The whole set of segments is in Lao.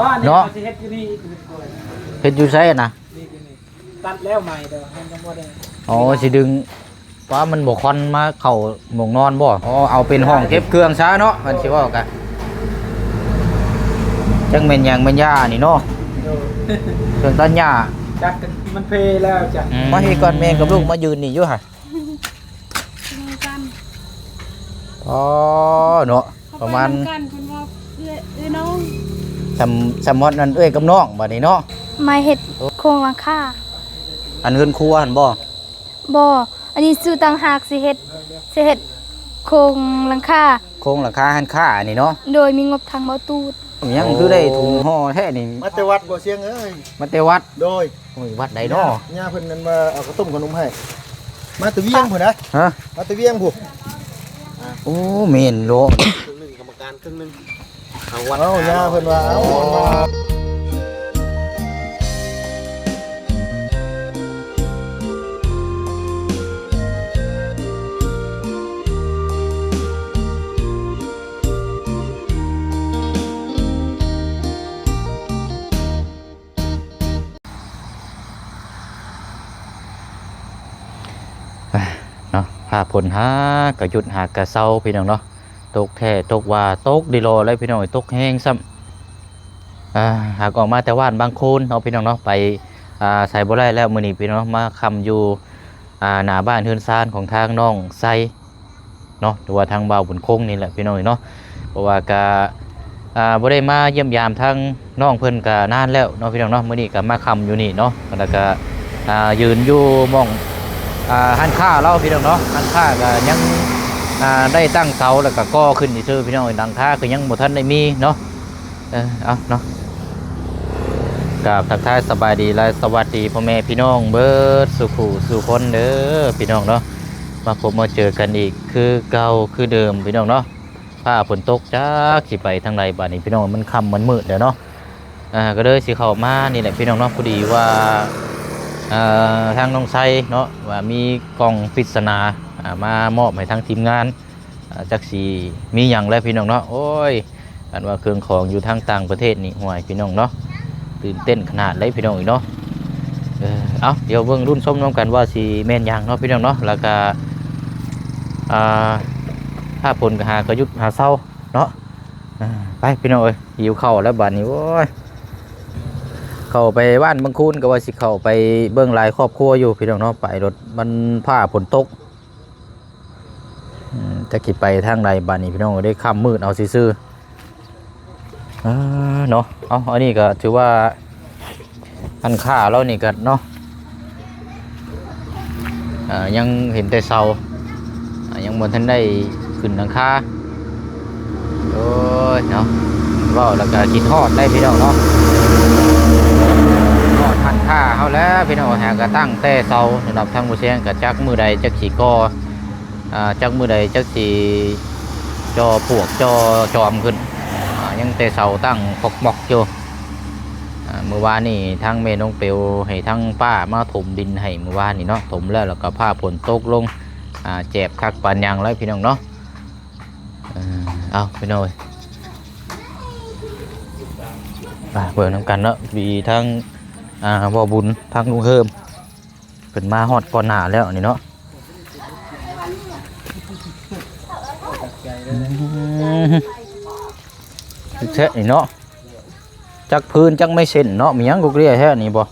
ເນາະ ເນາະ ເຮົາຊິເຮັດຢູ່ນີ້ອີກ ເຮັດຢູ່ໃສນະ? ນີ້ຢູ່ນີ້ ຕັດແລ້ວໃໝ່ ແຕ່ວ່າມັນຍັງບໍ່ໄດ້ ອໍ ຊິດຶງ ວ່າມັນບໍ່ຄວັນມາເຂົ້າໝ່ອງນອນບໍ່? ອໍ ເອົາເປັນຫ້ອງເກັບເຄື່ອງຊະເນາະ ຄັນຊິເວົ້າກະ ຈັກແມ່ນຫຍັງແມ່ນຫຍ້ານີ້ເນາະ ໂດຍ ເຄື່ອງຕັດຫຍ້າ ຈັກມັນເພແລ້ວຈ້ະ ອືມ ມາພີ້ກ່ອນ ແມ່ກັບລູກມາຢືນນີ້ຢູ່ຫະ ຄືກັນ ອໍ ເນາະ ເຂົາໄປ ປະມານ ນຳກັນ ເພິ່ນວ່າເອື້ອຍ ເອື້ອຍນ້ອງ ສ່ຳ ສ່ຳຮອດນັ້ນເອື້ອຍກັບນ້ອງບາດນີ້ເນາະ ມາເຮັດ ໂອ້ ໂຄງຫຼັງຄາ ອັນເຮືອນຄົວຫັ້ນບໍ່? ບໍ່ ອັນນີ້ຊື້ຕ່າງຫາກ ຊິເຮັດ ຊິເຮັດໂຄງຫຼັງຄາ ໂຄງຫຼັງຄາຮ້ານຄ້ານີ້ເນາະ ໂດຍ ມີງົບທາງບໍ່ຕູດ ຫຍັງຄືໄດ້ຖົງຫໍ່ແທ້ນີ້ ມາແຕ່ວັດບໍ່ຊຽງເອີຍ ມາແຕ່ວັດ ໂດຍ ໂອ້ຍ ວັດໃດເນາະ ຍ່າເພິ່ນນັ້ນວ່າເອົາເຂົ້າຕົ້ມເຂົ້າໜົມໃຫ້ ມາແຕ່ວຽງພຸ້ນນະ ຮະ ມາແຕ່ວຽງພຸ້ນ ໂອ້ ແມ່ນໂລດ ເຄິ່ງໜຶ່ງກຳມະການເຄິ່ງໜຶ່ງ ເອົາວັດ ເອົາ ຍ່າເພິ່ນວ່າ ເອົາ ເນາະ ຟ້າຝົນຫາກະຢຸດຫາກະເຊົາ ພີ່ນ້ອງເນາະ ຕົກແທ້ຕົກວ່າ ຕົກດີຫຼໍ່ເລີຍ ພີ່ນ້ອງເອີຍ ຕົກແຮງຊ້ຳ ອ່າ ຫາກອອກມາແຕ່ບ້ານບາງໂຄນເນາະ ພີ່ນ້ອງເນາະ ໄປ ອ່າ ໃສບໍ່ໄດ້ແລ້ວ ມື້ນີ້ ພີ່ນ້ອງເນາະ ມາຄ່ຳຢູ່ ອ່າ ໜ້າບ້ານເຮືອນຊານຂອງທາງນ້ອງໄຊ ເນາະ ຫຼືວ່າທາງບ່າວບຸນຄົງນີ້ແຫຼະ ພີ່ນ້ອງເອີຍເນາະ ເພາະວ່າກະ ອ່າ ບໍ່ໄດ້ມາຢ້ຽມຢາມທາງນ້ອງເພິ່ນກະນານແລ້ວເນາະ ພີ່ນ້ອງເນາະ ມື້ນີ້ກະມາຄ່ຳຢູ່ນີ້ເນາະ ແລ້ວກະ ອ່າ ຢືນຢູ່ໝ່ອງ ອ່າ ຮ້ານຄ້າລາວ ພີ່ນ້ອງເນາະ ຮ້ານຄ້າກະຍັງ ອ່າ ໄດ້ຕັ້ງເສົາ ແລ້ວກະກໍ່ຂຶ້ນຊື່ໆ ພີ່ນ້ອງເອີຍ ຫຼັງຄາກະຍັງບໍ່ທັນໄດ້ມີເນາະ. ເອີ ເອົາເນາະ ກາບທັກທາຍສະບາຍດີ ແລະ ສະຫວັດດີພໍ່ແມ່ພີ່ນ້ອງເບິດສູ່ຜູ້ສູ່ຄົນເດີ ພີ່ນ້ອງເນາະ ມາພົບມາເຈີກັນອີກຄືເກົ່າຄືເດີມ ພີ່ນ້ອງເນາະ ຟ້າຝົນຕົກ ຈັກຊິໄປທາງໃດບາດນີ້ ພີ່ນ້ອງ ມັນຄ່ຳມັນມືດແລ້ວເນາະ ອ່າ ກໍເລີຍຊິເຂົ້າມານີ້ແຫຼະ ພີ່ນ້ອງເນາະ ພໍດີວ່າ ເອີ ທາງນ້ອງໄຊເນາະ ວ່າມີກ່ອງປິດສະໜາ ອ່າ ມາມອບໃຫ້ທາງທີມງານ ອ່າ ຈັກຊິມີຫຍັງແຫຼະ ພີ່ນ້ອງເນາະ ໂອ້ຍ ອັນວ່າເຄື່ອງຂອງຢູ່ທາງຕ່າງປະເທດນີ້ ໂອ້ຍ ພີ່ນ້ອງເນາະ ຕື່ນເຕັ້ນຂະໜາດເລີຍ ພີ່ນ້ອງເອີຍເນາະ ເອີ ເອົາ ດຽວເບິ່ງລຸ້ນຊົມນຳກັນວ່າຊິແມ່ນຫຍັງເນາະ ພີ່ນ້ອງເນາະ ແລ້ວກະ ອ່າ ຟ້າຝົນກະຫາກະຢຸດຫາເຊົາເນາະ ອ່າ ໄປ ພີ່ນ້ອງເອີຍ ຫິວເຂົ້າແລ້ວບາດນີ້ ໂອ້ຍ ເຂົ້າໄປບ້ານບາງຄູນກະວ່າຊິເຂົ້າໄປເບິ່ງຫຼາຍຄອບຄົວຢູ່ ພີ່ນ້ອງເນາະ ໄປລົດມັນຟ້າຝົນຕົກ ອືມ ຈັກຊິໄປທາງໃດບາດນີ້ ພີ່ນ້ອງເອີຍ ໄດ້ຄ່ຳມືດເອົາຊື່ໆ ອ່າ ເນາະ ເອົາ ອັນນີ້ກໍຖືວ່າ ອັນຄ້າລາວນີ້ກໍເນາະ ອ່າ ຍັງເຫັນແຕ່ເສົາ ອ່າ ຍັງບໍ່ທັນໄດ້ຂຶ້ນຫຼັງຄາ ໂອ້ຍ ເນາະ ເວົ້າແລ້ວກໍຄິດຮອດໄດ໋ ພີ່ນ້ອງເນາະ ຮອດຮ້ານຄ້າເຮົາແລ້ວ ພີ່ນ້ອງ ຫາກໍຕັ້ງແຕ່ເສົາ ສຳລັບທາງບໍ່ແຊງກໍຈັກມື້ໃດຈັກຊິກໍ່ ອ່າ ຈັກມື້ໃດຈັກຊິຈໍ້ພວກຈໍ້ຈອມຂຶ້ນ ອ່າ ຍັງແຕ່ເສົາຕັ້ງປອກໆຢູ່ ອ່າ ມື້ວານນີ້ທາງແມ່ນ້ອງເປວໃຫ້ທາງປ້າມາຖົມດິນໃຫ້ມື້ວານນີ້ເນາະ ຖົມແລ້ວ ແລ້ວກໍຟ້າຝົນຕົກລົງ ອ່າ ແຈບຄັກປານຫຍັງແລ້ວ ພີ່ນ້ອງເນາະ ເອີ ເອົາ ພີ່ນ້ອງເອີຍ ໄປເບິ່ງນຳກັນເນາະ ມີທັງ ອ່າ ບໍ່ບຸນ ທັງລຸງເຮີມ ເພິ່ນມາຮອດກ່ອນໜ້າແລ້ວນີ້ເນາະ ອືມ ແຊະນີ້ເນາະ ຈັກພື້ນຈັກໄມ້ເສັ້ນເນາະ ມີຫຍັງກໍເກລ້ຍແທ້ນີ້ບໍ່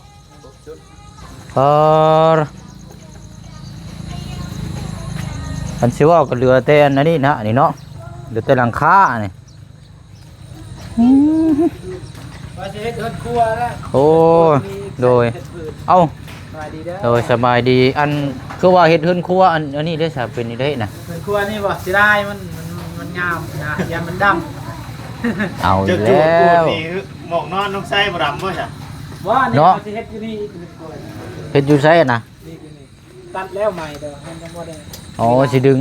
ເອີ ຄັນຊິເວົ້າກໍເຫຼືອແຕ່ອັນນີ້ນະ ນີ້ເນາະ ເຫຼືອແຕ່ຫຼັງຄານີ້ ອືມ ວ່າຊິເຮັດເຮືອນຄົວແລ້ວ ໂອ້ຍ ໂດຍ ເຮັດພື້ນ ເອົ້າ ສະບາຍດີເດີ ໂດຍ ສະບາຍດີ ອັນ ຄືວ່າເຮັດເຮືອນຄົວ ອັນ ອັນນີ້ເດ້ຊະ ເປັນຈັ່ງໃດນະ ເຮືອນຄົວນີ້ບໍ່ ຊິໄດ້ ມັນ ມັນ ມັນງາມນະ ຢ້ານມັນດຳ ເອົາ ເຈົ້າຈູດ ແລ້ວ ປູດນີ້ ໝອກນອນນ້ອງໄຊບໍ່ດຳບໍ່ຊະ ບໍ່ ນີ້ ເນາະ ເຮົາຊິເຮັດຢູ່ນີ້ ເຮືອນຄົວ ເຮັດຢູ່ໃສນະ ນີ້ ນີ້ ຕັດແລ້ວໃໝ່ ແຕ່ວ່າມັນຍັງບໍ່ໄດ້ ອໍ ຊິດຶງ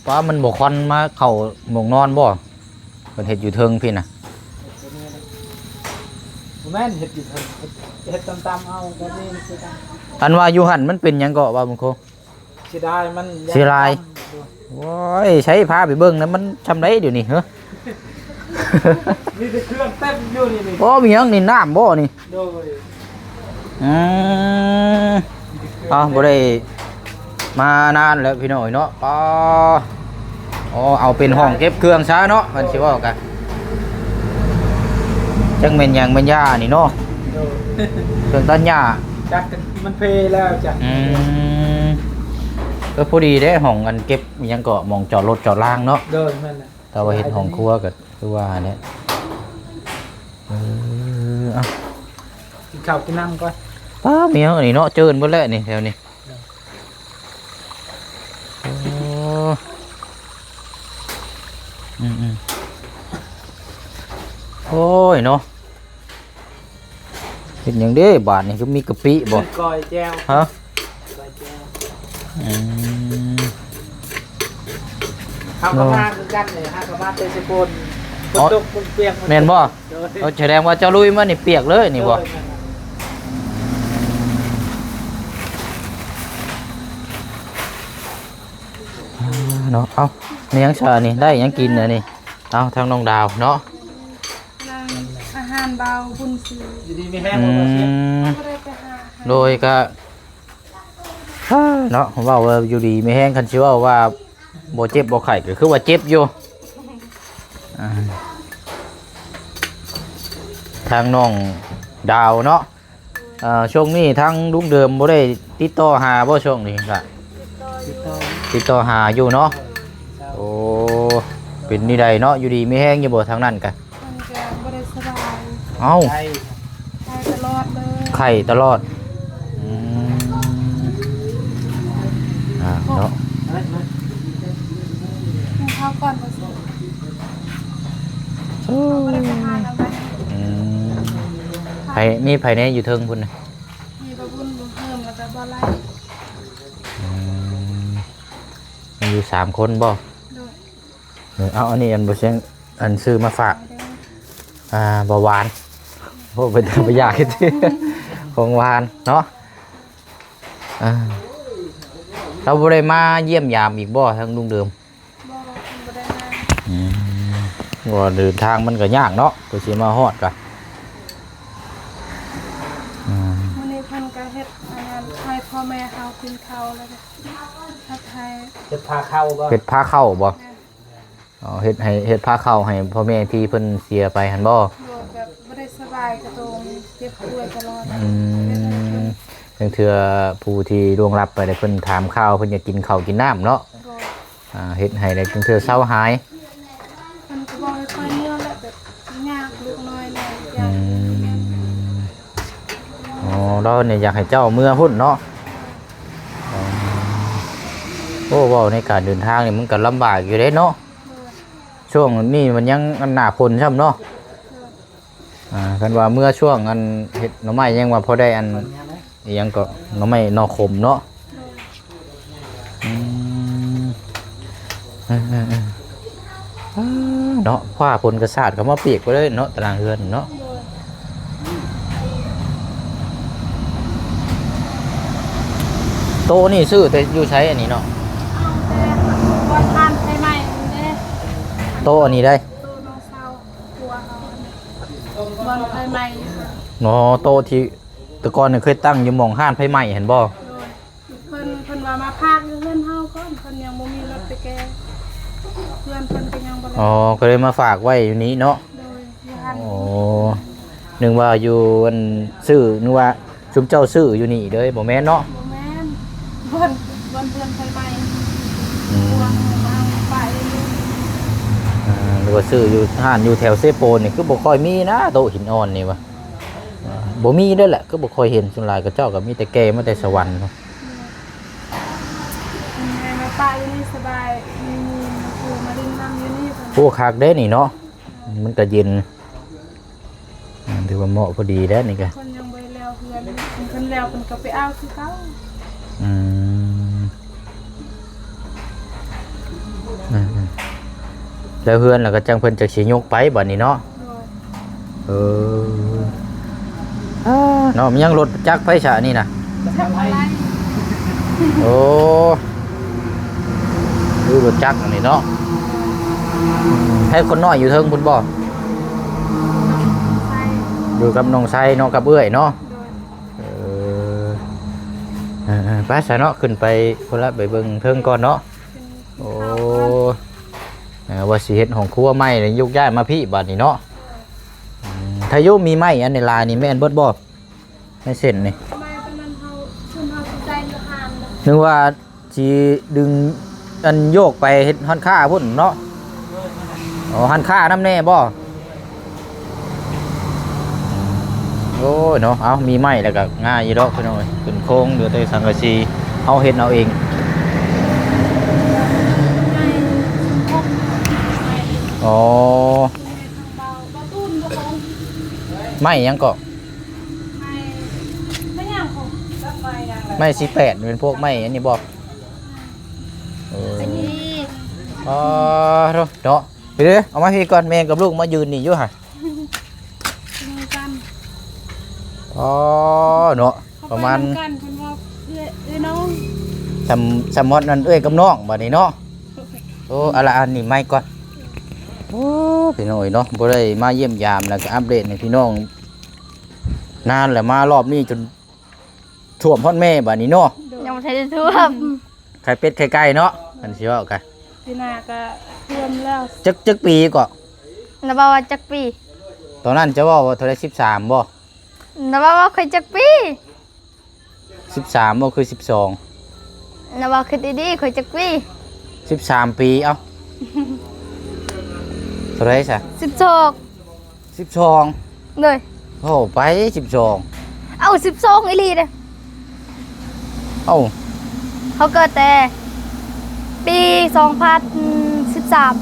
ວ່າມັນບໍ່ຄວັນມາເຂົ້າໝ່ອງນອນບໍ່? ເພິ່ນເຮັດຢູ່ເທິງພີ້ນະ ບໍ່ແມ່ນເຮັດຢູ່ເທິງ ເຮັດ ເຮັດຕ່ຳໆເອົາ ແບບນີ້ຄືກັນ ອັນວ່າຢູ່ຫັ້ນມັນເປັນຫຍັງເກາະ ວ່າມັນໂຄ ເສຍດາຍມັນ ເສຍດາຍ ໂອ້ຍ ໃຊ້ພາໄປເບິ່ງນະ ມັນຊ່ຳໃດດຽວນີ້ ເຮີ ເ ມີແຕ່ເຄື່ອງເຕັມຢູ່ນີ້ ນີ້. ໂອ້ ມີຫຍັງນີ້? ນ້ຳບໍ່ນີ້? ໂດຍ. ອືມ ເອົາ ບໍ່ໄດ້ມານານແລ້ວພີ່ນ້ອງເອີຍເນາະ. ປ້າ ໂອ້ ເອົາເປັນຫ້ອງເກັບເຄື່ອງຊະເນາະ ມັນຊິເວົ້າກະ ຈັກແມ່ນຫຍັງແມ່ນຢານີ້ເນາະ. ໂດຍ. ເຄື່ອງຕັດຫຍ້າ ຈັກມັນເພແລ້ວຈ້ະ. ອືມ ກໍພໍດີເດ້ ຫ້ອງອັນເກັບຫຍັງເກາະ ໝ່ອງຈອດລົດຈອດລາງເນາະ. ໂດຍ ແມ່ນແຫຼະ. ແຕ່ວ່າເຮັດຫ້ອງຄົວກໍຄືວ່າແຫຼະ. ເອີ ເອົາ ກິນເຂົ້າກິນນ້ຳກ່ອນ. ປ້າ ມີຫຍັງອັນນີ້ເນາະ ເຈີນເບິດແລ້ວນີ້ແຖວນີ້. ໂອ້ ອືມໆ ໂອ້ຍເນາະ. ເຮັດຫຍັງເດ້ບາດນີ້ ຄືມີກະປິບໍ່? ກ້ອຍແຈ່ວ. ຮະ? ກ້ອຍແຈ່ວ. ອືມ ເຮົາກໍມາຄືກັນເລີຍ ເຮົາກໍມາແຕ່ເຊໂປນ ຝົນຕົກ ຝົນປຽກ. ແມ່ນບໍ່? ໂດຍ. ເອົາ ສະແດງວ່າເຈົ້າລຸຍມານີ້ປຽກເລີຍນີ້ບໍ່? ໂດຍ ແມ່ນ. ອ່າ ເນາະ ເອົາ ມີຫຍັງຊະນີ້? ໄດ້ຫຍັງກິນອັນນີ້? ເອົາ ທາງນ້ອງດາວເນາະ. ອາຫານບ່າວບຸນຊື່. ຢູ່ດີມີແຮງ ອືມ ບໍ່ວ່າຊິ ບໍ່ໄດ້ໄປຫາ. ໂດຍ ກະ ເນາະ ເວົ້າວ່າຢູ່ດີມີແຮງ ຄັນຊິເວົ້າວ່າບໍ່ເຈັບບໍ່ໄຂ້ກໍຄືວ່າເຈັບຢູ່. ອ່າ ທາງນ້ອງດາວເນາະ. ເອີ ຊ່ວງນີ້ທາງລຸງເດີມບໍ່ໄດ້ຕິດຕໍ່ຫາບໍ່ ຊ່ວງນີ້ກະ? ຕິດຕໍ່ຢູ່. ຕິດຕໍ່ຫາຢູ່ເນາະ. ໂອ້ ເປັນແນວໃດເນາະ ຢູ່ດີມີແຮງຢູ່ບໍ່ທາງນັ້ນກະ? ມັນກະບໍ່ໄດ້ສະບາຍ. ເອົ້າ ໄຂ້ ໄຂ້ຕະຫຼອດເລີຍ. ໄຂ້ຕະຫຼອດ. ອືມ ອ່າ ເນາະ ກິນເຂົ້າກ່ອນບໍ່? ໂອ້ ບໍ່ໄດ້ໄປຫານຳໃດ. ອືມ ໃຜ ມີໃຜແດ່ຢູ່ເທິງພຸ້ນນະ? ມີບ່າວບຸນ ລຸງເດີມ ແລ້ວກະບ່າວໄຫຼ. ອືມ ມີຢູ່ສາມຄົນບໍ່? ໂດຍ. ເອີ ເອົາ ອັນນີ້ອັນບໍ່ຊຽງ ອັນຊື້ມາຝາກ ອ່າ ບໍ່ຫວານ. ໂອ້ ເປັນຕາບໍ່ຢາກເຮັດ ຂອງຫວານເນາະ. ອ່າ ລາວບໍ່ໄດ້ມາຢ້ຽມຢາມອີກບໍ່ ທາງລຸງເດີມ? ບໍ່ ເພິ່ນບໍ່ໄດ້ມາ. ອືມ ວ່າເດີນທາງມັນກໍຍາກເນາະ ກວ່າຊິມາຮອດກະ. ອືມ ມື້ນີ້ເພິ່ນກໍເຮັດອັນນັ້ນໃຫ້ພໍ່ແມ່ເຮົາກິນເຂົ້າ ແລ້ວກໍເຮັດໃຫ້ ເຮັດພາເຂົ້າບໍ່? ເຮັດພາເຂົ້າບໍ່? ແມ່ນ. ອໍ ເຮັດໃຫ້ ເຮັດພາເຂົ້າໃຫ້ພໍ່ແມ່ທີ່ເພິ່ນເສຍໄປຫັ້ນບໍ່? ໂດຍ ແບບບໍ່ໄດ້ສະບາຍກະໂຕ ເຈັບປ່ວຍຕະຫຼອດ. ອືມ ເຮັດໃຫ້ເພິ່ນ ລາງເທື່ອຜູ້ທີ່ລ່ວງລັບໄປແລ້ວ ເພິ່ນຖາມຂ່າວ ເພິ່ນຢາກກິນເຂົ້າກິນນ້ຳເນາະ. ໂດຍ. ອ່າ ເຮັດໃຫ້ ລາງເທື່ອເຊົາຫາຍ. ເພິ່ນກໍບອກໃຫ້ຂ້ອຍເມືອແຫຼະ ແບບຍາກລູກນ້ອຍແດ່ ອືມ ອໍ ລາວນີ້ຢາກໃຫ້ເຈົ້າເມືອພຸ້ນເນາະ. ອໍ ໂອ້ ເວົ້າໃນການເດີນທາງນີ້ມັນກໍລຳບາກຢູ່ເດ້ເນາະ. ໂດຍ. ຊ່ວງນີ້ມັນຍັງໜ້າຝົນຊ້ຳເນາະ. ໂດຍ. ອ່າ ຄັນວ່າເມື່ອຊ່ວງອັນເຮັດໜໍ່ໄມ້ຍັງວ່າພໍໄດ້ອັນ ອີ່ຫຍັງເກາະ ໜໍ່ໄມ້ໜໍ່ຂົມເນາະ. ໂດຍ. ອືມ ເອີໆໆ ເນາະ ຟ້າຝົນກະສາດເຂົ້າມາປຽກໄປເລີຍເນາະ ຕາລາງເຮືອນເນາະ. ໂຕນີ້ຊື້ແຕ່ຢູ່ໃສອັນນີ້ເນາະ? ເອົາແຕ່ບ່ອນຮ້ານໄຟໄໝ້ນີ້ເດ້. ໂຕອັນນີ້ໄດ໋? ໂຕນ້ອງສາວຜົວເຮົາ ບ່ອນໄຟໄໝ້. ອໍ ໂຕທີ່ແຕ່ກ່ອນເຄີຍຕັ້ງຢູ່ໝ່ອງຮ້ານໄຟໄໝ້ຫັ້ນບໍ່? ໂດຍ. ເພິ່ນ ເພິ່ນວ່າມາຝາກຢູ່ເຮືອນເຮົາກ່ອນ ເພິ່ນຍັງບໍ່ມີລົດໄປແກ່ ເພື່ອນເພິ່ນກໍຍັງບໍ່ໄດ້. ອໍ ກໍເລີຍມາຝາກໄວ້ຢູ່ນີ້ເນາະ. ໂດຍ. ອໍ ນຶກວ່າຢູ່ອັນຊື້ ນຶກວ່າຊຸມເຈົ້າຊື້ຢູ່ນີ້ເລີຍ ບໍ່ແມ່ນເນາະ? ບໍ່ແມ່ນ ບ່ອນ ບ່ອນເຮືອນໄຟໄໝ້. ອືມ ພວກເຮົາໄປ. ອ່າ ນຶກວ່າຊື້ຢູ່ຮ້ານຢູ່ແຖວເຊໂປນນີ້ ຄືບໍ່ຄ່ອຍມີນະ ໂຕະຫີນອ່ອນນີ້ຫວາ? ອ່າ ບໍ່ມີເດ້ແຫຼະ ຄືບໍ່ຄ່ອຍເຫັນ ສ່ວນຫຼາຍເຂົາເຈົ້າກໍມີແຕ່ແກ່ມາແຕ່ສະຫວັນ. ເພິ່ນໃຫ້ມາປະຢູ່ນີ້ສະບາຍ ມີໝູ່ມາຄູ່ມາຫຼິ້ນນຳຢູ່ນີ້ເພິ່ນ. ໂອ້ ຄັກເດ້ນີ້ເນາະ ມັນກໍເຢັນ ອ່າ ຖືວ່າເໝາະພໍດີແລ້ວນີ້ກະ. ເພິ່ນຍັງບໍ່ໄດ້ແລ້ວເຮືອນ ເພິ່ນແລ້ວເພິ່ນກໍໄປເອົາຄືເກົ່າ. ອືມ ອືມໆ ແລ້ວເຮືອນລະກໍຈັ່ງເພິ່ນຈັກຊິຍົກໄປບາດນີ້ເນາະ. ໂດຍ. ເອີ ເນາະ ມັນຍັງລົດຈັກໄປຊະນີ້ນະ? ຈັກໄປ. ໂອ້ ຄືລົດຈັກອັນນີ້ເນາະ. ໃຫ້ຄົນນ້ອຍຢູ່ເທິງພຸ້ນບໍ່? ຢູ່ກັບນ້ອງໄຊເນາະ ກັບເອື້ອຍເນາະ. ໂດຍ ເອີ ເອີໆ ໄປຊະເນາະ ຂຶ້ນໄປພຸ້ນລະ ໄປເບິ່ງເທິງກ່ອນເນາະ. ໂອ້ ເອີ ວ່າຊິເຮັດຫ້ອງຄົວໃໝ່ ແລ້ວຍົກຍ້າຍມາພີ້ບາດນີ້ເນາະ. ອືມ ຖ້າຢູ່ມີໄມ້ອັນນີ້ຫຼາຍນີ້ແມ່ນເບິດບໍ່? ໃນເສັ້ນນີ້ ໄມ້ຕົວນັ້ນເຮົາ ເພິ່ນເຮົາຊິໃສ່ຢູ່ຮ້ານເນາະ. ນຶກວ່າຊິດຶງອັນໂຍກໄປເຮັດຮ້ານຄ້າພຸ້ນເນາະ. ອໍ ຮ້ານຄ້ານຳແດ່ບໍ່? ໂອ້ຍເນາະ ເອົາ ມີໄມ້ແລ້ວກໍງ່າຍຢູ່ດອກພີ່ນ້ອງເອີຍ. ເປັນໂຄງ ເຫຼືອແຕ່ສັງກະສີ ເຮົາເຮັດເອົາເອງ. ອໍ ໄມ້ຫຍັງເກາະ? ໄມ້ ໄມ້ຫຍັງຂອງ ໄມ້ສີ່ແປດ ແມ່ນພວກໄມ້ອັນນີ້ບໍ່? ເອີ ອັນນີ້ ອໍ ໂທ ເນາະ ເດີ ເອົາມາພີ້ກ່ອນ ແມ່ກັບລູກມາຢືນນີ້ຢູ່ຫະ. ຄືກັນ ອໍ ເນາະ ປະມານ ຄືກັນ ເພິ່ນວ່າເອື້ອຍ ເອື້ອຍນ້ອງ ສ່ຳ ສ່ຳຮອດນັ້ນເອື້ອຍກັບນ້ອງບາດນີ້ເນາະ. ໂອ້ ເອົາລະ ອັນນີ້ໄມ້ກ່ອນ. ໂອ້ ພີ່ນ້ອງເອີຍເນາະ ບໍ່ໄດ້ມາຢ້ຽມຢາມ ແລ້ວກໍອັບເດດໃຫ້ພີ່ນ້ອງນານແລ້ວ ມາຮອບນີ້ຈົນຖ້ວມຮອດແມ່ບາດນີ້ເນາະ. ຍັງບໍ່ທັນໄດ້ຖ້ວມ ໄຂ່ເປັດໄຂ່ໄກ່ເນາະ ຄັນຊິເວົ້າກະ ປີໜ້າກະຖ້ວມແລ້ວ. ຈັກ ຈັກປີເກາະ? ລະເວົ້າວ່າຈັກປີ? ຕອນນັ້ນເຈົ້າເວົ້າວ່າເທົ່າໃດ ສິບສາມບໍ່? ລະເວົ້າວ່າຂ້ອຍຈັກປີ? ສິບສາມບໍ່ ຄືສິບສອງ? ລະເວົ້າຄືດີໆ ຂ້ອຍຈັກປີ? ສິບສາມປີ. ເອົ້າ ເທົ່າໃດຊະ? ສິບສອງ. ສິບສອງ ໂດຍ. ໂອ້ ໄປສິບສອງ. ເອົ້າ ສິບສອງອີ່ຫຼີເດ້. ເອົ້າ ເຮົາເກີດແຕ່ປີສອງພັນສິບສາມ.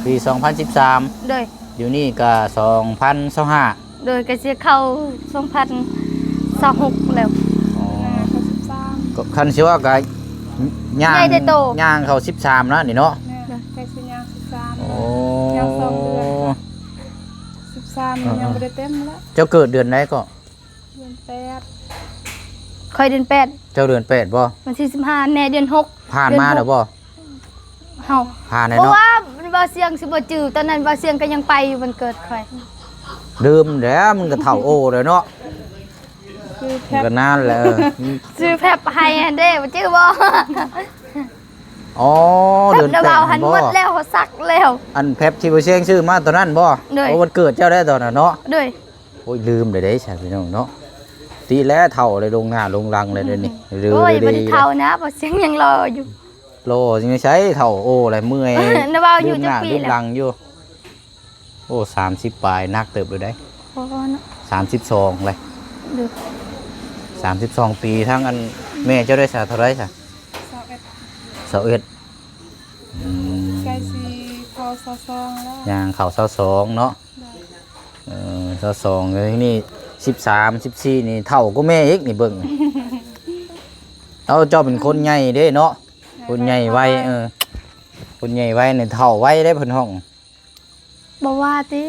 ປີສອງພັນສິບສາມ ໂດຍ. ດຽວນີ້ກະສອງພັນຊາວຫ້າ ໂດຍ. ກະຊິເຂົ້າສອງພັນຊາວຫົກແລ້ວ. ອໍ ກະສິບສາມ ກະຄັນຊິວ່າກະຍ່າງ ຍ່າງເຂົ້າສິບສາມແລ້ວນີ້ເນາະ. ແມ່ນ ໂດຍ ໃກ້ຊິຍ່າງສິບສາມ. ໂອ້ ຍ່າງສອງເດືອນ ສິບສາມ ເອີ ຍັງບໍ່ໄດ້ເຕັມລະ. ເຈົ້າເກີດເດືອນໃດເກາະ? ເດືອນແປດ. ຂ້ອຍເດືອນແປດ. ເຈົ້າເດືອນແປດບໍ່? ວັນທີສິບຫ້າ ແມ່ເດືອນຫົກ. ຜ່ານມາແລ້ວບໍ່? ເຮົາ ຜ່ານແລ້ວເນາະ. ເພາະວ່າບ່າວຊຽງຊິບໍ່ຈື່ ຕອນນັ້ນບ່າວຊຽງກໍຍັງໄປຢູ່ວັນເກີດຂ້ອຍ. ລືມແລ້ວ ມັນກໍເຖົ້າໂອແລ້ວເນາະ. ມັນກໍນານແລ້ວ. ຊື້ແຟັບໃຫ້ຫັ້ນເດ້ ບໍ່ຈື່ບໍ່? ອໍ ເດືອນແປດ ເຮົາຫັ້ນໝົດແລ້ວ ເຮົາສັກແລ້ວ. ອັນແຟັບທີ່ບ່າວຊຽງຊື້ມາຕອນນັ້ນບໍ່? ໂດຍ. ໂອ້ ວັນເກີດເຈົ້າໄດ້ຕອນນັ້ນເນາະ. ໂດຍ. ໂອ້ຍ ລືມໄດ້ເດ້ ຊະພີ່ນ້ອງເນາະ. ຕິແລ້ວ ເຖົ້າແລ້ວ ລົງໜ້າລົງຫຼັງແລ້ວດຽວນີ້. ລືມ ໂອ້ຍ ບໍ່ໄດ້ເຖົ້ານະ ບ່າວຊຽງຍັງຫຼໍ່ຢູ່. ຫຼໍ່ຈັ່ງໃດ ເຖົ້າໂອແລ້ວ ເມື່ອຍ ນະບ່າວ ອາຍຸຈັກປີແລ້ວ? ລືມໜ້າລືມຫຼັງຢູ່. ໂອ້ ສາມສິບປາຍ ໜັກເຕີບຢູ່ໃດ໋. ພໍເນາະ ສາມສິບສອງແລ້ວ. ໂດຍ. ສາມສິບສອງປີ. ທາງອັນແມ່ເຈົ້າໄດ້ສາເທົ່າໃດສະ? ຊາວເອັດ. ຊາວເອັດ. ອືມ ໃກ້ຊິເຂົ້າຊາວສອງແລ້ວ. ຍ່າງເຂົ້າຊາວສອງເນາະ. ໂດຍ. ເອີ ຊາວສອງ ແລ້ວນີ້ສິບສາມ ສິບສີ່ ນີ້ເຖົ້າກວ່າແມ່ອີກນີ້ ເບິ່ງ. ເອົາ ເຈົ້າເປັນຄົນໃຫຍ່ເດ້ເນາະ. ຄົນໃຫຍ່ໄວ. ເອີ ຄົນໃຫຍ່ໄວນີ້ເຖົ້າໄວເດ້ເພິ່ນຮ້ອງ. ບໍ່ວ່າຕິ.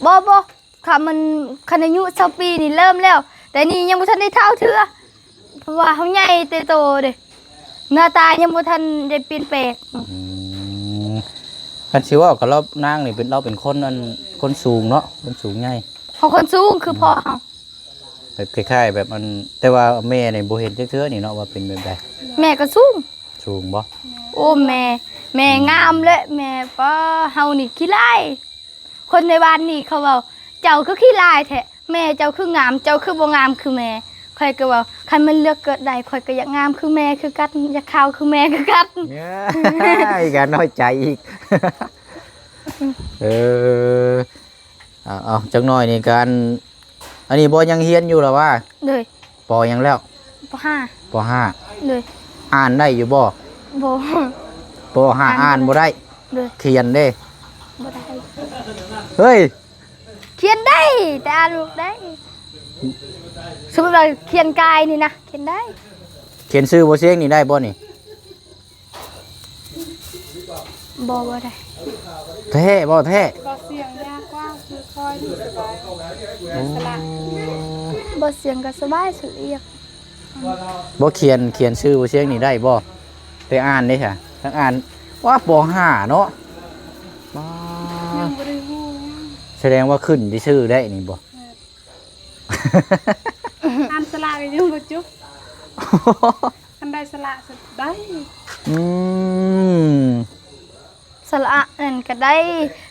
ບໍ່ ບໍ່ ຄັນມັນ ຄັນອາຍຸຊາວປີນີ້ເລີ່ມແລ້ວ ແຕ່ນີ້ຍັງບໍ່ທັນໄດ້ເຖົ້າເທື່ອ ເພາະວ່າເຮົາໃຫຍ່ແຕ່ໂຕເດ້ ໜ້າຕາຍັງບໍ່ທັນໄດ້ປ່ຽນແປງ. ອືມ ຄັນຊິເວົ້າກັບລາວ ນາງນີ້ເປັນ ລາວເປັນຄົນ ອັນ ຄົນສູງເນາະ ຄົນສູງໃຫຍ່. ເຮົາຄົນສູງຄືພໍ່ເຮົາ. ແບບຄ້າຍໆ ແບບອັນ ແຕ່ວ່າແມ່ນີ້ບໍ່ເຫັນຈັກເທື່ອນີ້ເນາະ ວ່າເປັນແບບໃດ. ແມ່ກໍສູງ. ສູງບໍ່? ໂອ້ ແມ່ ແມ່ງາມເລີຍ ແມ່ ປ້າ ເຮົານີ້ຂີ້ລ້າຍ. ຄົນໃນບ້ານນີ້ເຂົາເວົ້າ ເຈົ້າຄືຂີ້ລ້າຍແທ້ ແມ່ເຈົ້າຄືງາມ ເຈົ້າຄືບໍ່ງາມຄືແມ່. ຂ້ອຍກໍເວົ້າ ຄັນມັນເລືອກເກີດໄດ້ ຂ້ອຍກໍຢາກງາມຄືແມ່ຄືກັນ ຢາກຂາວຄືແມ່ຄືກັນ. ເອີຍ ກໍນ້ອຍໃຈອີກ. ເອີ ເອົາໆ ຈັກໜ້ອຍນີ້ກະ ອັນ ອັນນີ້ບໍ່ ຍັງຮຽນຢູ່ລະວ່າ? ໂດຍ. ປໍຫຍັງແລ້ວ? ປໍຫ້າ. ປໍຫ້າ. ໂດຍ. ອ່ານໄດ້ຢູ່ບໍ່? ບໍ່. ປໍຫ້າ ອ່ານບໍ່ໄດ້. ໂດຍ. ຂຽນເດ້? ບໍ່ໄດ້. ເຮີ້ຍ ຂຽນໄດ້ ແຕ່ອ່ານບໍ່ໄດ້. ສົມມຸດວ່າຂຽນກາຍນີ້ນະ ຂຽນໄດ້. ຂຽນຊື່ບໍ່ຊຽງນີ້ໄດ້ບໍ່ນີ້? ບໍ່ ບໍ່ໄດ້. ແທ້ບໍ່ແທ້? ບໍ່ຊຽງຍາກກວ່າ ຄືຄ່ອຍນີ້ສະບາຍ. ໂອ້ ສະຫຼະ ບໍ່ຊຽງກໍສະບາຍ ສະຫຼຽກ. ບໍ່ຂຽນ ຂຽນຊື່ບໍ່ຊຽງນີ້ໄດ້ບໍ່? ໄປອ່ານເດ້ຊະ ທັງອ່ານ ວ້າ ປໍຫ້າເນາະ. ວ້າ ຍັງບໍ່ໄດ້ຮູ້ຫຍັງ. ສະແດງວ່າຂຶ້ນຊື່ໄດ້ນີ້ບໍ່? ແມ່ນ. ອ່ານສະຫຼະກໍຍັງບໍ່ຈົບ. ຄັນໄດ້ສະຫຼະໄດ້. ອືມ ສະຫຼະນັ້ນກໍໄດ້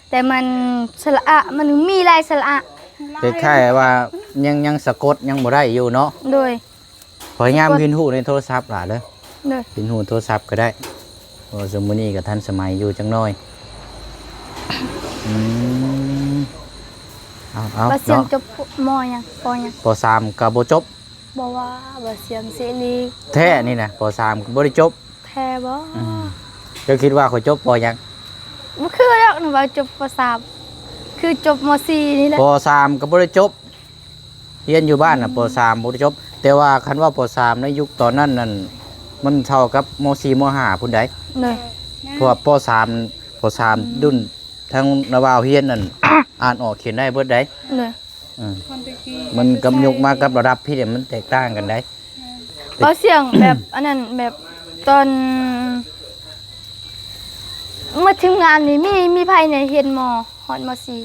ແຕ່ມັນສະຫຼະ ມັນມີຫຼາຍສະຫຼະ. ຄ້າຍໆວ່າຍັງ ຍັງສະກົດຍັງບໍ່ໄດ້ຢູ່ເນາະ. ໂດຍ. ພະຍາຍາມຮຽນຮູ້ໃນໂທລະສັບຫຼາຍເດີ. ໂດຍ. ຮຽນຮູ້ໂທລະສັບກໍໄດ້ ເພາະວ່າຊຸມມື້ນີ້ກໍທັນສະໄໝຢູ່ຈັກໜ້ອຍ. ອືມ ເອົາໆ ວ່າສຽງ ເນາະ ຈົບ ມໍຫຍັງ ປໍຫຍັງ? ປໍສາມກໍບໍ່ຈົບ. ບໍ່ວ່າ ວ່າສຽງເສລີ. ແທ້ນີ້ນະ ປໍສາມກໍບໍ່ໄດ້ຈົບ. ແທ້ບໍ່? ອືມ ເຈົ້າຄິດວ່າຂ້ອຍຈົບປໍຫຍັງ? ບໍ່ຄືດອກ ວ່າຈົບປໍສາມ ຄືຈົບມໍສີ່ນີ້ແຫຼະ. ປໍສາມກໍບໍ່ໄດ້ຈົບ. ຮຽນຢູ່ບ້ານນະ ປໍສາມບໍ່ໄດ້ຈົບ. ແຕ່ວ່າຄັນວ່າປໍສາມໃນຍຸກຕອນນັ້ນນັ້ນ ມັນເທົ່າກັບມໍສີ່ມໍຫ້າພຸ້ນໃດ໋. ໂດຍ. ເພາະວ່າປໍສາມ ປໍສາມ ອືມ ດຸນທາງນ້າບ່າວຮຽນນັ້ນ ອ່ານອອກຂຽນໄດ້ເບິດໃດ໋. ໂດຍ. ເອີ ມັນກັບຍຸກມາກັບລະດັບພີ້ນີ້ ມັນແຕກຕ່າງກັນໃດ໋. ແມ່ນ. ເວົ້າສຽງແບບ ອັນນັ້ນ ແບບຕອນໝົດທີມງານນີ້ ມີ ມີໃຜແດ່ຮຽນມໍ ຮອດມໍສີ່?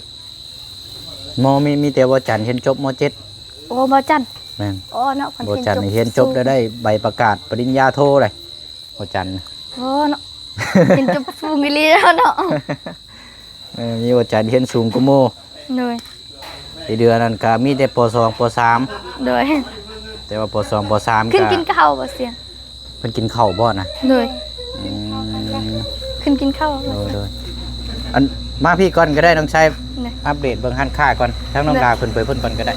ມໍ ມີ ມີແຕ່ບໍ່ຈັນຮຽນຈົບມໍເຈັດ. ໂອ້ ບໍ່ຈັນ. ແມ່ນ. ອໍ ເນາະ ບໍ່ຈັນນີ້ຮຽນຈົບແລ້ວ ໄດ້ໃບປະກາດປະລິນຍາໂທເລີຍ ບໍ່ຈັນ. ອໍ ເນາະ ຮຽນຈົບສູງອີ່ຫຼີແລ້ວເນາະ. ເອີ ມີບໍ່ຈັນຮຽນສູງກວ່າໝູ່. ໂດຍ. ທີ່ເດືອນັ້ນກໍມີແຕ່ປໍສອງ ປໍສາມ. ໂດຍ. ແຕ່ວ່າປໍສອງ ປໍສາມ ຂຶ້ນກິນເຂົ້າບໍ່ສຽງ? ເພິ່ນກິນເຂົ້າບໍ່ນະ? ໂດຍ. ອືມ ຂຶ້ນກິນເຂົ້າ. ໂດຍໆ. ອັນ ມາພີ້ກ່ອນກໍໄດ້ນ້ອງໄຊ. ໂດຍ. ອັບເດດເບິ່ງຮ້ານຄ້າກ່ອນ ທາງນ້ອງ ໂດຍ ດາວຂຶ້ນໄປພຸ້ນກ່ອນກໍໄດ້.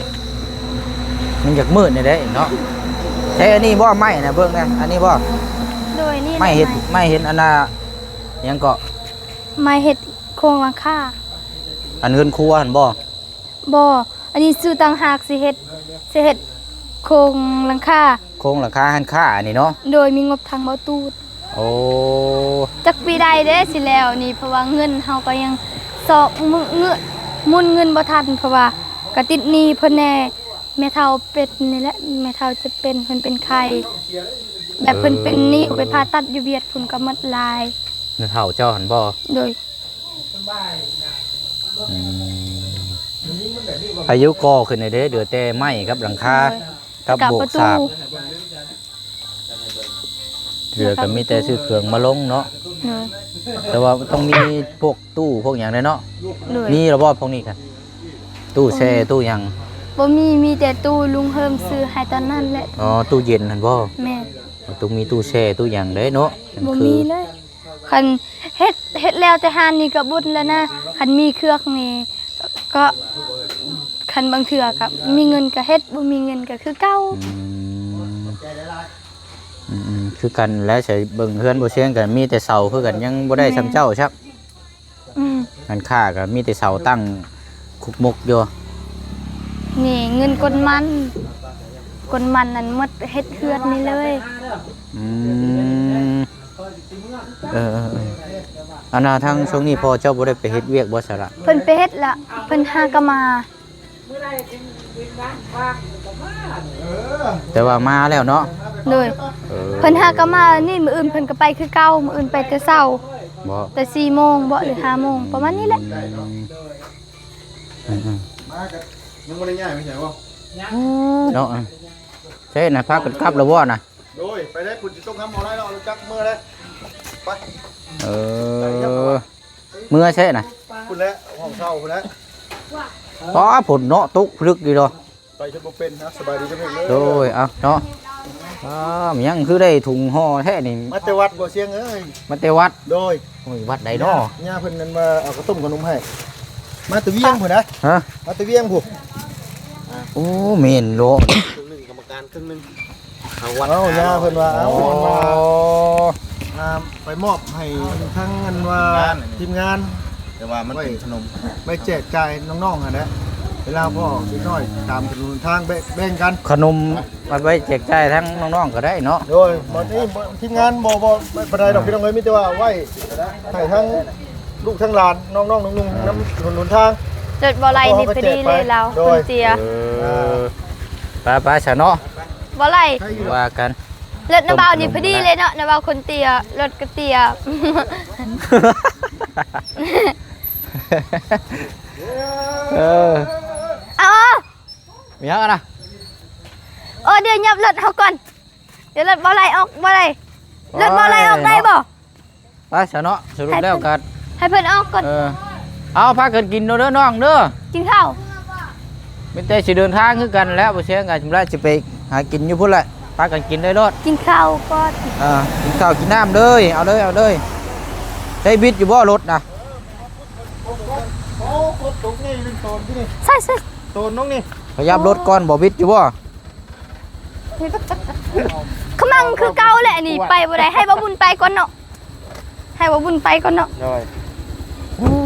ມັນຢາກມືດແດ່ເນາະ. ແທ້ ອັນນີ້ບໍ່ ໄມ້ນະ ເບິ່ງນະ ອັນນີ້ບໍ່? ໂດຍ. ນີ້ ໄມ້ເຮັດ ໄມ້ເຮັດອັນນ່າ ຫຍັງເກາະ? ໄມ້ເຮັດໂຄງຫຼັງຄາ. ອັນເຮືອນຄົວຫັ້ນບໍ່? ບໍ່ ອັນນີ້ຊື້ຕ່າງຫາກ ຊິເຮັດ ຊິເຮັດໂຄງຫຼັງຄາ ໂຄງຫຼັງຄາຮ້ານຄ້າອັນນີ້ເນາະ. ໂດຍ. ມີງົບທາງບໍ່ຕູດ. ໂອ້ ຈັກປີໃດເດ້ຊິແລ້ວນີ້ ເພາະວ່າເງິນເຮົາກໍຍັງຊອກມື້ ເງິນ ໝູນເງິນບໍ່ທັນ ເພາະວ່າກໍຕິດໜີ້ເພິ່ນແດ່. ແມ່ເຖົ້າເປັນນີ້ແຫຼະ ແມ່ເຖົ້າຈະເປັນ ເພິ່ນເປັນໄຂ້ ແບບເພິ່ນເປັນໜີ້ ເອີ ໄປຜ່າຕັດຢູ່ຫວຽດພຸ້ນກໍໝົດຫຼາຍ. ແມ່ເຖົ້າເຈົ້າຫັ້ນບໍ່? ໂດຍ. ອືມ ອາຍຸກໍຂຶ້ນແລ້ວເດ້ ເຫຼືອແຕ່ໄມ້ກັບຫຼັງຄາ ໂດຍ ກັບໂບກສາບ ແລ້ວກໍປະຕູ ເຫຼືອກໍມີແຕ່ຊື້ເຄື່ອງມາລົງເນາະ. ໂດຍ. ແຕ່ວ່າຕ້ອງມີພວກຕູ້ພວກຫຍັງແດ່ເນາະ. ໂດຍ. ມີແລ້ວບໍ່ພວກນີ້ກະ? ຕູ້ແຊ່ ຕູ້ຫຍັງ? ບໍ່ມີ ມີແຕ່ຕູ້ລຸງເຮີມຊື້ໃຫ້ຕອນນັ້ນແຫຼະ. ອໍ ຕູ້ເຢັນຫັ້ນບໍ່? ແມ່ນ. ຕ້ອງມີຕູ້ແຊ່ຕູ້ຫຍັງເດ້ເນາະ. ບໍ່ມີເລີຍ. ຄັນເຮັດ ເຮັດແລ້ວແຕ່ຮ້ານນີ້ກໍບຸນແລ້ວນະ. ຄັນມີເຄື່ອງນີ້ກໍ ຄັນບາງເທື່ອກໍມີເງິນກໍເຮັດ ບໍ່ມີເງິນກໍຄືເກົ່າ. ອືມ ອືມໆ ຄືກັນແຫຼະ. ໃສເບິ່ງເຮືອນບໍ່ຊຽງກໍມີແຕ່ເສົາຄືກັນ ຍັງບໍ່ໄດ້ ແມ່ນ ສ່ຳເຈົ້າຊັກ. ອືມ ຮ້ານຄ້າກໍມີແຕ່ເສົາຕັ້ງຄຸກມຸກຢູ່. ນີ້ເງິນກົນມັນ ກົນມັນນັ້ນໝົດເຮັດເຮືອນນີ້ເລີຍ. ອືມ ເອີໆໆ ອັນນ່າ ທາງຊ່ວງນີ້ພໍ່ເຈົ້າບໍ່ໄດ້ໄປເຮັດວຽກບໍ່ຊະລະ? ເພິ່ນໄປເຮັດລະ ເພິ່ນຫາກໍມາ. ແຕ່ວ່າມາແລ້ວເນາະ. ໂດຍ. ເອີ ເພິ່ນຫາກໍມານີ້ ມື້ອື່ນເພິ່ນກໍໄປຄືເກົ່າ ມື້ອື່ນໄປແຕ່ເຊົ້າ. ບໍ່ ແຕ່ສີ່ໂມງບໍ່ ຫຼືຫ້າໂມງ ປະມານນີ້ແຫຼະ. ອືມ ອືມໆ ມາກໍຍັງບໍ່ໄດ້ຍ້າຍໄປໃສບໍ່? ເນາະ. ເອີ ໃຊ່ນະ ພາກັນກັບແລ້ວບໍ່ນະ? ໂດຍ ໄປໄດ້ພຸ້ນ ຊິຕົກຫາໝໍໄດ້ເນາະ ຮູ້ຈັກເມືອໄດ້. ໄປ ເອີ ເມືອໃສ່ນະ ພຸ້ນແຫຼະ ຫ້ອງເຊົ່າພຸ້ນແຫຼະ. ອໍ ຝົນເນາະ ຕົກພະລຶກດີດອກ. ໄປຈົນບໍ່ເປັນນະ. ສະບາຍດີເດີ. ໂດຍ ເອົາເນາະ. ອ້າ ມັນຍັງຄືໄດ້ຖົງຫໍ່ແທ້ນີ້. ມາແຕ່ວັດບໍ່ຊຽງເອີຍ? ມາແຕ່ວັດ. ໂດຍ. ໂອ້ຍ ວັດໃດເນາະ? ຍ່າເພິ່ນນັ້ນວ່າເອົາເຂົ້າຕົ້ມເຂົ້າໜົມໃຫ້. ມາແຕ່ວຽງພຸ້ນນະ. ຮະ? ມາແຕ່ວຽງພຸ້ນ. ໂອ້ ແມ່ນເນາະ. ເຄິ່ງໜຶ່ງກຳມະການເຄິ່ງໜຶ່ງ. ທາງວັດ. ເອົ້າ ຍ່າເພິ່ນວ່າ ເອົ້າ ເພິ່ນວ່າ ອ່າ ໄປມອບໃຫ້ທາງອັນວ່າທີມງານ ແຕ່ວ່າມັນເປັນຂະໜົມ ໄວ້ແຈກຈ່າຍນ້ອງໆຫັ້ນແຫຼະ. ເວລາພໍ່ເດັກນ້ອຍຕາມຖະໜົນຫົນທາງ ແບ່ງ ແບ່ງກັນ ຂະໜົມເອົາໄວ້ແຈກຈ່າຍທາງນ້ອງໆກໍໄດ້ເນາະ. ໂດຍ ບັດນີ້ທີມງານບໍ່ ບໍ່ ບໍ່ປານໃດດອກ ພີ່ນ້ອງເອີຍ ມີແຕ່ວ່າໄວ້ໃຫ້ທາງລູກທາງຫຼານ ນ້ອງໆ ນຸ່ງໆ ນຳຖະໜົນຫົນທາງ. ລົດບໍ່ໄລ່ນີ້ພໍດີເລີຍລາວ ໂດຍ ຄົນເຕ້ຍ. ເອີ ເອີ ໄປໆ ຊະເນາະ ບໍ່ໄລ່ ວ່າກັນ. ລົດນ້າບ່າວນີ້ພໍດີເລີຍເນາະ ນ້າບ່າວຄົນເຕ້ຍ ລົດກໍເຕ້ຍ. ເອີ ເອົາ ມີຫຍັງນະ? ໂອ້ ດຽວຫຍັບລົດເຮົາກ່ອນ ດຽວລົດບໍ່ໄລ່ອອກ ບໍ່ໄດ້ ລົດບໍ່ໄລ່ອອກໄດ້ບໍ່? ໄປຊະເນາະ ສະຫຼຸບແລ້ວກໍ ໃຫ້ເພິ່ນອອກກ່ອນ ເອີ ເອົາ ພາກັນກິນເດີນ້ອງເດີ ກິນເຂົ້າ ມີແຕ່ຊິເດີນທາງຄືກັນແຫຼະ ບໍ່ແຊງກໍຊິໄປຫາກິນຢູ່ພຸ້ນແຫຼະ ພາກັນກິນເລີຍໂລດ ກິນເຂົ້າກ່ອນ ເອີ ກິນເຂົ້າກິນນ້ຳເລີຍ ເອົາເລີຍ ເອົາເລີຍ ໃຊ້ບິດຢູ່ບໍ່ລົດນະ? ໂອ້ ກົດຕົກນີ້ ຕົກນີ້ ໃສ່ໆ ຕົກລົງນີ້ ຂະຫຍັບລົດກ່ອນ ບໍ່ບິດຢູ່ບໍ່? ຂະມັງຄືເກົ່າແຫຼະນີ້ ໄປບໍ່ໄດ້ ໃຫ້ບ່າວບຸນໄປກ່ອນເນາະ ໃຫ້ບ່າວບຸນໄປກ່ອນເນາະ ໂດຍ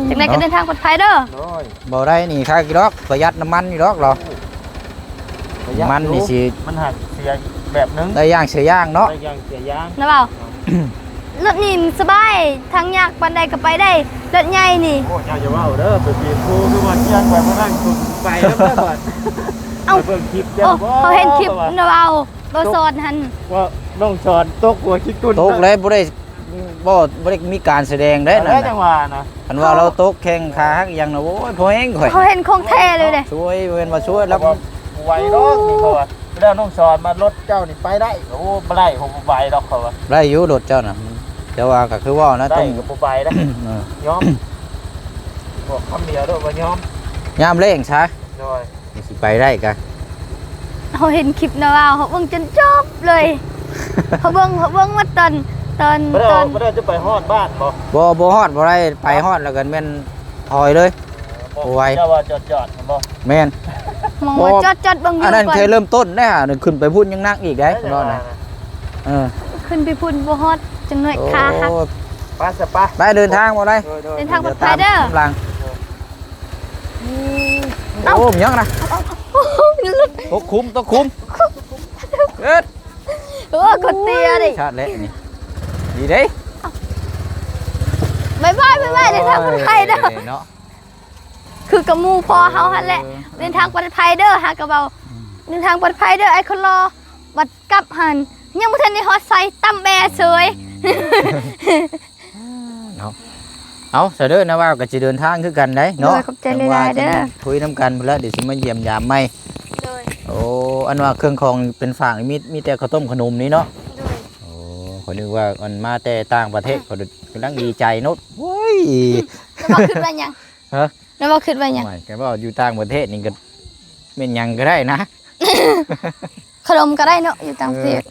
ຈັ່ງໃດກໍເດີນທາງປອດໄພເດີ ໂດຍ ບໍ່ໄດ້ນີ້ ຄັກຢູ່ດອກ ປະຢັດນ້ຳມັນຢູ່ດອກລາວ ປະຢັດ ມັນນີ້ ຢູ່ ຊິ ມັນຫາກເສຍອີກແບບໜຶ່ງ ໄດ້ຢ່າງເສຍຢ່າງເນາະ ໄດ້ຢ່າງເສຍຢ່າງ ນະເວົ້າ ລົດນີ້ສະບາຍ ທາງຍາກປານໃດກໍໄປໄດ້ ລົດໃຫຍ່ນີ້ ໂອ້ ເຈົ້າຢ່າເວົ້າເດີ ໄປປີນພູຄືວ່າຈຽງໄປ ມານັ່ງສຸມໄປນຳເດີບາດ ເອົ້າ ໄປເບິ່ງຄລິບເຈົ້າ ໂອ້ ບໍ່ ເຮົາເຫັນຄລິບ ເນາະ ເວົ້າ ບໍ່ສອນຫັ້ນ ວ່ານ້ອງສອນຕົກຫົວຂີ້ຕຸ່ນ ຕົກແລ້ວບໍ່ໄດ້ ບໍ່ ບໍ່ໄດ້ມີການສະແດງເດ້ ອັນນັ້ນ ຈັ່ງວ່ານະ ຄັນວ່າລາວຕົກແຂ້ງຂາຫັກອີ່ຫຍັງນະ ໂອ້ຍ ພໍແຮງຂ້ອຍ ເຮົາເຫັນຂອງແທ້ເລີຍເດ້ ຊ່ວຍ ບໍ່ແມ່ນວ່າຊ່ວຍ ແລ້ວບໍ່ໄຫວດອກນີ້ ເພາະວ່າແລ້ວນ້ອງສອນມາລົດເຈົ້ານີ້ໄປໄດ້ ໂອ້ ບໍ່ໄດ້ ບໍ່ໄຫວດອກ ເຂົາວ່າ ໄດ້ຢູ່ລົດເຈົ້ານະ ແຕ່ວ່າກໍຄືເວົ້ານະ ໄດ້ກໍບໍ່ໄປນະ ເອີ ຍອມ ບອກຄຳດຽວໂລດວ່າຍອມ ຍາມແລ້ງຊະ ໂດຍ ຊິໄປໄດ້ກະ ເຮົາເຫັນຄລິບນະວ່າ ເຮົາເບິ່ງຈົນຈົບເລີຍ ເຮົາເບິ່ງ ເຮົາເບິ່ງໝົດຕອນ ຕອນ ບໍ່ໄດ້ ຕອນ ບໍ່ໄດ້ຈະໄປຮອດບ້ານບໍ່? ບໍ່ ບໍ່ຮອດ ບໍ່ໄດ້ໄປຮອດແລ້ວກໍແມ່ນຖອຍເລີຍ ບໍ່ ບໍ່ໄຫວ ເຈົ້າວ່າຈອດໆ ແມ່ນບໍ່? ແມ່ນ ມອງວ່າຈອດໆ ເບິ່ງຢູ່ ອັນນັ້ນແຄ່ເລີ່ມຕົ້ນເດ້ ຂຶ້ນໄປພຸ້ນຍັງໜັກອີກເດ້ ເນາະ ເອີ ຂຶ້ນໄປພຸ້ນບໍ່ຮອດ ຈັກໜ້ອຍຂາຫັກ ໂອ້ ໄປຊະ ໄປ ໄປເດີນທາງບໍ່ໄດ້ ໂດຍໆ ເດີນທາງປອດໄພເດີ ຕາມກຳລັງ ເອົ້າ ໂອ້ ມີຫຍັງນະ? ຕົກຂຸມ ຕົກຂຸມ ເອີ ໂອ້ ຄົນເຕ້ຍເດ້ ຊາດແຫຼະນີ້ ດີເດ້ ບາຍບາຍ ບາຍບາຍ ເດີນທາງປອດໄພເດີ ໂອ້ຍ ເນາະ ຄືກັບໝູ່ພໍ່ເຮົາຫັ້ນແຫຼະ ເອີ ເດີນທາງປອດໄພເດີ ຫາກະເບົາ ອືມ ເດີນທາງປອດໄພເດີ ໄອ້ຄົນຫຼໍ່ ບັດກັບຫັ້ນ ຍັງບໍ່ທັນໄດ້ຮອດໃສ ຕຳແບເສີຍ ເນາະ ເອົາ ຊະເດີ ນາວ່າກໍຊິເດີນທາງຄືກັນໄດ໋ເນາະ ໂດຍ ຂອບໃຈຫຼາຍໆເດີ ຄຸຍນຳກັນພຸ້ນລະ ດຽວຊິມາຢ້ຽມຢາມໃໝ່ ໂດຍ ໂອ້ ອັນວ່າເຄື່ອງຂອງເປັນຝາກນີ້ ມີ ມີແຕ່ເຂົ້າຕົ້ມຂະໜົມນີ້ເນາະ ໂດຍ ໂອ້ ຂ້ອຍນຶກວ່າອັນມາແຕ່ຕ່າງປະເທດ ຂ້ອຍກຳລັງດີໃຈເນາະ ໂອ້ຍ ແລ້ວບໍ່ຄິດວ່າຫຍັງ? ຮະ? ແລ້ວບໍ່ຄິດວ່າຫຍັງ? ໂອ້ຍ ກໍເວົ້າຢູ່ຕ່າງປະເທດນີ້ກໍແມ່ນຫຍັງກໍໄດ້ນະ ຂະໜົມກໍໄດ້ເນາະ ຢູ່ຕ່າງປະເທດ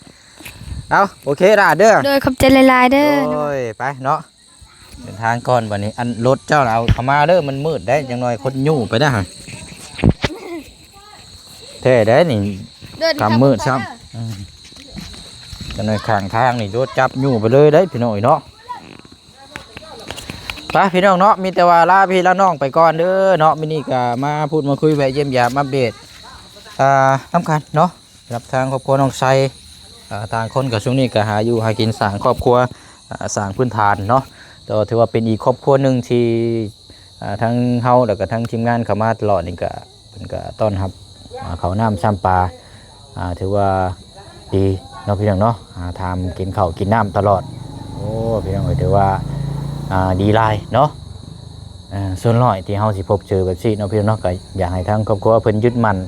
ເອີ ເອົາ ໂອເຄລະເດີ ໂດຍ ຂອບໃຈຫຼາຍໆເດີ ໂດຍ ໄປເນາະ ເດີນທາງກ່ອນບັດນີ້ ອັນລົດເຈົ້ານະ ເອົາເຂົ້າມາເດີ ມັນມືດໄດ໋ ຈັກໜ້ອຍຄົນຍູ້ໄປໄດ້ຫັ້ນ ແທ້ໄດ໋ນີ້ ຄ່ຳມືດຊ້ຳ ອືມ ຈັກໜ້ອຍຂ້າງທາງນີ້ ລົດຈັບຍູ້ໄປເລີຍໄດ໋ ພີ່ນ້ອງເອີຍເນາະ. ໄປພີ່ນ້ອງເນາະ ມີແຕ່ວ່າລາພີ່ລານ້ອງໄປກ່ອນເດີເນາະ ມື້ນີ້ກໍມາພູດມາຄຸຍ ແວະຢ້ຽມຢາມອັບເດດ ອ່າ ນຳກັນເນາະ ສຳລັບທາງຄອບຄົວນ້ອງໄຊ ອ່າ ຕ່າງຄົນກໍຊ່ວງນີ້ກໍຫາຢູ່ຫາກິນ ສ້າງຄອບຄົວ ອ່າ ສ້າງພື້ນຖານເນາະ ແຕ່ວ່າຖືວ່າເປັນອີກຄອບຄົວໜຶ່ງທີ່ ອ່າ ທັງເຮົາ ແລ້ວກໍທັງທີມງານເຂົ້າມາຕະຫຼອດນີ້ກໍ ເພິ່ນກໍຕ້ອນຮັບ ອ່າ ເຂົ້ານ້ຳຊ້ຳປາ ອ່າ ຖືວ່າດີເນາະ ພີ່ນ້ອງເນາະ ອ່າ ຖາມກິນເຂົ້າກິນນ້ຳຕະຫຼອດ ໂອ້ ພີ່ນ້ອງເອີຍ ຖືວ່າ ອ່າ ດີຫຼາຍເນາະ ເອີ ສ່ວນຫຼາຍທີ່ເຮົາຊິພົບເຈີແບບຊີ້ເນາະ ພີ່ນ້ອງເນາະ ກໍຢາກໃຫ້ທາງຄອບຄົວເພິ່ນຍຶດໝັ້ນ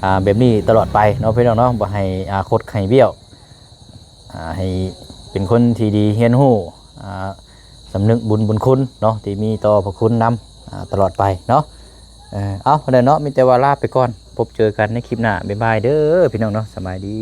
ອ່າ ແບບນີ້ຕະຫຼອດໄປເນາະ ພີ່ນ້ອງເນາະ ບໍ່ໃຫ້ ອ່າ ຄົດໃຫ້ບ້ຽວ ອ່າ ໃຫ້ເປັນຄົນທີ່ດີ ຮຽນຮູ້ ອ່າ ສຳນຶກບຸນບຸນຄຸນເນາະ ທີ່ມີຕໍ່ພະຄຸນນຳ ອ່າ ຕະຫຼອດໄປເນາະ ເອີ ເອົາ ເທົ່າໃດເນາະ ມີແຕ່ວ່າລາໄປກ່ອນ ພົບເຈີກັນໃນຄລິບໜ້າ ບາຍບາຍເດີພີ່ນ້ອງເນາະ ສະບາຍດີ.